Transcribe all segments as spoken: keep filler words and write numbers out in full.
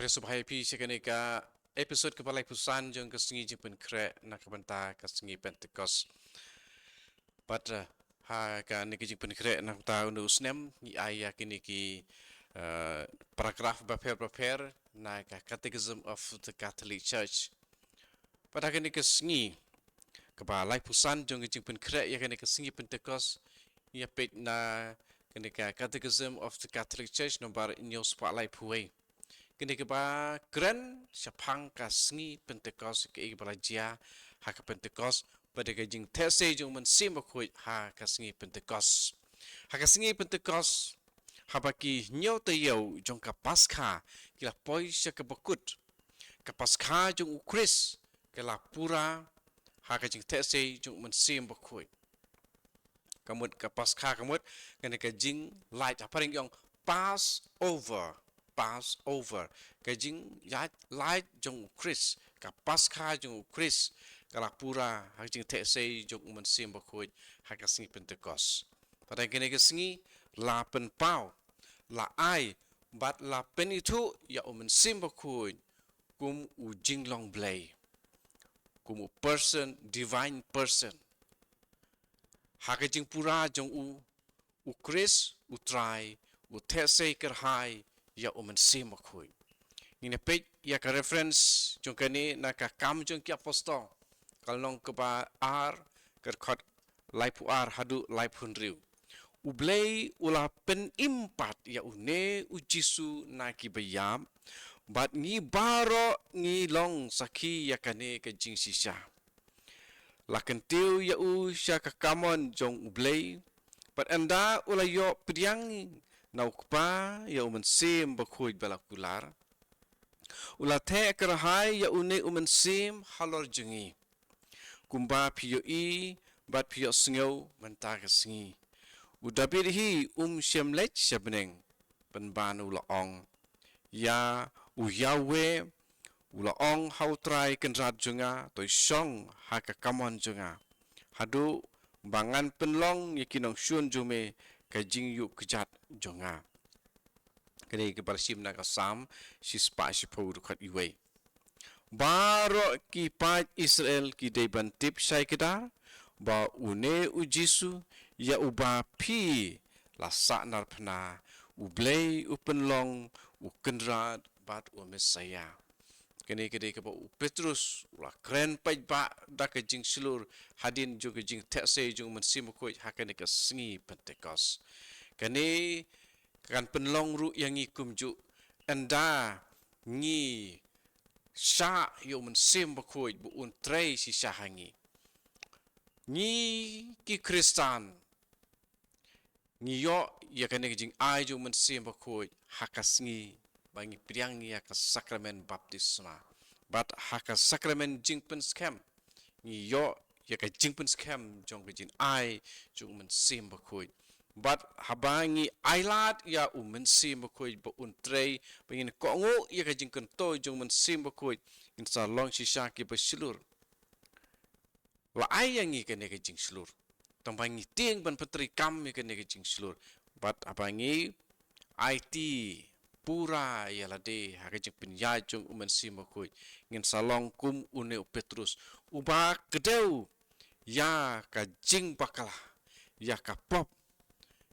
Sngewbha ïa phi sha kane ka episode kaba laiphew san jong ka sngi jingpynkhreh na ka bynta ka sngi Pentecost. Bad, eh, ha kane ka jingpynkhreh na ka bynta une u snem, ngi ai ïa kine ki, eh, paragraph bapher bapher na ka Catechism of the Catholic Church. Bad ha kane ka sngi kaba laiphew san jong ka jingpynkhreh ïa kane ka sngi Pentecost, ngi ïa peit na kane ka Catechism of the Catholic Church nombar hynñiew spah laiphew wei. Kane kaba kren shaphang ka sngi Pentecost, kaei kaba la jia ha ka Pentecost, bad ka jingtheh sei jong u Mynsiem Bakhuid ha ka sngi Pentecost. Ha ka sngi Pentecost, haba ki hynñiew taïew jong ka Paskha ki la poi sha kaba kut, ka Paskha jong u Khrist ka la pura ha ka jingtheh sei jong u Mynsiem Bakhuid. Ka mut ka Paskha, ka mut kane ka jinglait, ha phareng ki ong Passover, Passover. Ka jinglait, lait jong u Khrist, ka Paskha jong u Khrist ka la pura ha ka jingtheh sei jong u Mynsiem Bakhuid ha ka sngi Pentecost. Bad ha kane ka sngi la pynpaw, la ai, bad la pynithuh ïa u Mynsiem Bakhuid kum u jinglong Blei, kum u person, divine person. Ha ka jingpura jong u, u Khrist u Trai u theh sei kyrhai ïa u Mynsiem Bakhuid. Ngin ïa peit ïa ka reference jong kane na ka Kam jong ki Apostol, ka lynnong kaba ar, ka dkhot laiphew ar haduh laiphew hynriew. U Blei u la pynim pat ïa une u Jisu na kiba ïap, bad ngi baroh ngi long sakhi ïa kane ka jingshisha. La kyntiew ïa u sha ka kamon jong u Blei, bad ynda u la ïoh pdiang na u Kpa ïa u Mynsiem Bakhuid ba la kular, u la theh kyrhai ïa une u Mynsiem halor jong ngi, kumba phi ïohi bad phi ïohsngew mynta ka sngi. U Dabid hi um shym leit sha bneng, pynban u la ong ïa u Yahweh, u la ong ha u Trai Kynrad jong nga, to shong ha ka kamon jong nga, haduh ba ngan pynlong ïa ki nongshun jong me ka jingïuh kjat jong nga. Kane kaba la shim na ka Salm shispah shiphew, dkhot wei. Baroh ki paid Israel ki dei ban tip shai kdar ba une u Jisu ïa uba phi la sahnarphna, u Blei u pynlong u Kynrad bad u Messaïah. Kane ka dei kaba u Petrus u la kren paidbah da ka jingshlur hadien jong ka jingtheh sei jong u Mynsiem Bakhuid ha kane ka sngi Pentecost. Kane kan pynlong ruh ïa ngi kumjuh, ynda ngi shah ïa u Mynsiem Bakhuid ba un trei shisha ha ngi. Ngi ki Khristan ngi ïoh ïa kane ka jingai jong u Mynsiem Bakhuid ha ka sngi ba ngi pdiang ïa ka sakramen baptisma. Bad ha ka sakramen jingpynskhem ngi ïoh ïa ka jingpynskhem jong ka jingai jong u Mynsiem Bakhuid. Bad haba ngi ailad ïa u Mynsiem Bakhuid ba un trei, ba ngin kohnguh ïa ka jingkyntu jong u Mynsiem Bakhuid, ngin sa long shisha kiba shlur. La ai ïa ngi kane ka jingshlur, tang ba ngi tieng ban pyntreikam ïa kane ka jingshlur. Bad haba ngi aiti pura ïa lade ha ka jingpynïaid jong u Mynsiem Bakhuid, ngin sa long kum une u Petrus, uba kdew ïa ka jingbakla, ïa ka pop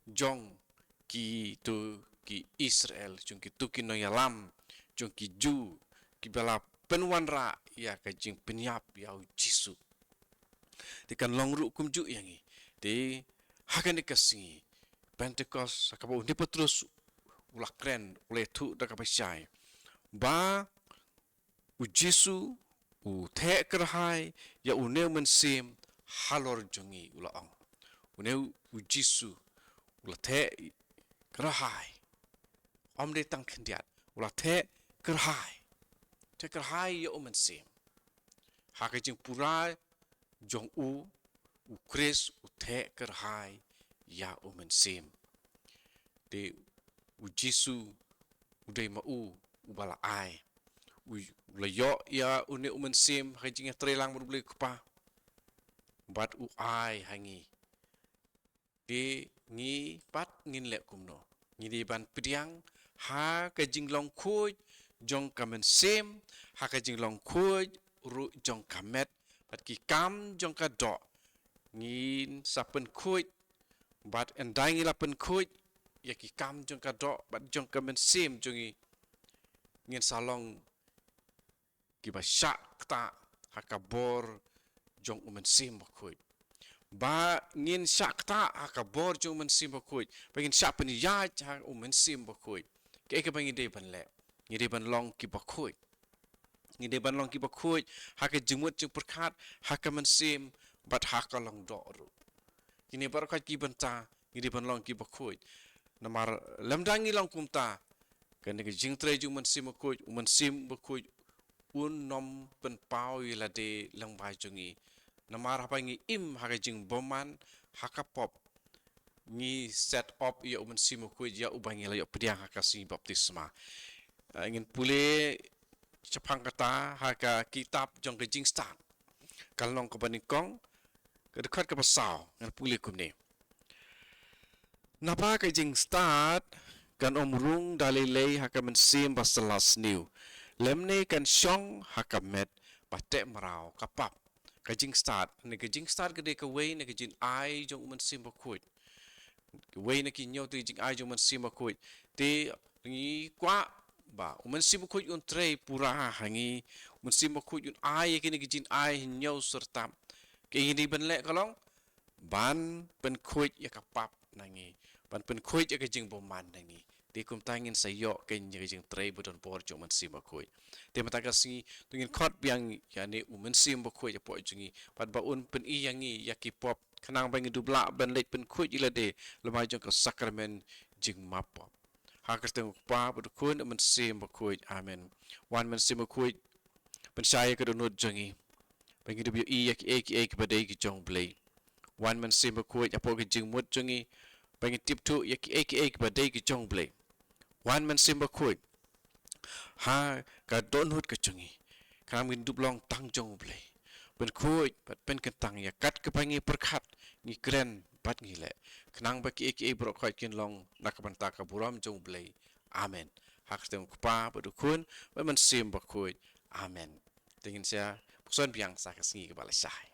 jong kito ki Israel, jong kito ki nongïalam, jong ki Jiw, kiba la pynwanrah ïa ka jingpynïap ïa u Jisu. Te kan long ruh kumjuh ïa ngi. Te ha kane ka sngi Pentecost, ha kaba une u Petrus u la kren, u la ïathuh da kaba shai ba u Jisu u theh kyrhai ïa une u Mynsiem halor jong ngi, u la ong. Une u Jisu u la theh kyrhai. Ym dei tang khyndiat, u la theh kyrhai. Theh kyrhai ïa u Mynsiem. Ha ka jingpura jong u, u Khrist u theh kyrhai ïa u Mynsiem. Te u Jisu u dei ma u uba la ai. U, u la ïoh ïa une u Mynsiem ha ka jingïatreilang bad u Blei u Kpa. Bad u ai ha ngi. Te ngi pat ngin leh kumno? Ngi dei ban pdiang ha ka jinglong khuid jong ka mynsiem, ha ka jinglong khuid ruh jong ka met, bad ki kam jong ka doh. Ngin sa pynkhuid, bad ynda ngi la pynkhuid ïa ki kam jong ka doh bad jong ka mynsiem jong ngi, ngin sa long kiba shah ktah ha ka bor jong u Mynsiem Bakhuid. Ba ngin shah ktah ha ka bor jong u Mynsiem Bakhuid, ba ngin shah pynïaid ha u Mynsiem Bakhuid. Kaei kaba ngi dei ban leh? Ngi dei ban long kiba khuid. Ngi dei ban long kiba khuid ha ka jingmut jingpyrkhat, ha ka mynsiem, bad ha ka lyngdoh ruh. Kine baroh khoit ki bynta ngi dei ban long kiba khuid. Namar lymda ngi long kumta, kane ka jingtrei jong u Mynsiem Bakhuid, u Mynsiem Bakhuid un nym pynpaw ïa lade lyngba jong ngi. Namar haba ngi im ha ka jingbymman ha ka pop, ngi set up ïa u Mynsiem Bakhuid, ïa uba ngi la ïoh pdiang ha ka sngi baptisma. Ah, ngin pule shaphang kata ha ka kitab jong ka Jingstad, ka lynnong kaba nyngkong, ka dkhot kaba saw, ngan pule kumne: Naba ka jingstad kan ym rung da lei lei ha ka mynsiem ba sla sniew, lymne kan shong ha ka met ba teh mraw ka pap. Ka jingstad, ne ka jingstad ka dei kawei na ka jingai jong u Mynsiem Bakhuid. Kawei na ki hynñiew tylli ki jingai jong u Mynsiem Bakhuid. Te ngi kwah ba u Mynsiem Bakhuid un trei pura ha ngi, u Mynsiem Bakhuid un ai ïa kine ki jingai hynñiew syrtap. Kaei ngi dei ban leh ka long ban pynkhuid ïa ka pap na ngi, ban pynkhuid ïa ka jingbymman na ngi. Te kumta ngin sa ïoh ka jing, ka jingtrei ba don bor jong u Mynsiem Bakhuid. Te mynta ka sngi to ngin khot biang ïa une u Mynsiem Bakhuid hapoh jong ngi, bad ba un pyni ïa ngi ïa ki pop, khnang ba ngin dup lah ban leit pynkhuid ïa lade lyngba jong ka sakramen jingmap pop. Ha ka kyrteng u Kpa bad u Khun bad u Mynsiem Bakhuid. Amen. Wan Mynsiem Bakhuid, pynshai ïa ka dohnud jong ngi, ba ngin dup ïohi ïa kiei kiei kiba dei ki jong u Blei. Wan Mynsiem Bakhuid, hapoh ka jingmut jong ngi, ba ngin tip thuh ïa kiei kiei kiba dei ki jong u Blei. Wan Mynsiem Bakhuid, ha ka dohnud ka jong ngi, khnang ba ngin dup long tang jong u Blei. Pynkhuid bad pynkyntang ïa kat kaba ngi pyrkhat, ngi kren bad ngi leh, khnang ba kiei kiei baroh khoit kin long na ka bynta ka burom jong u Blei. Amen. Ha ka kyrteng u Kpa bad u Khun bad u Mynsiem Bakhuid. Amen. Te ngin sa pyrshang biang sa ka sngi kaba lashai.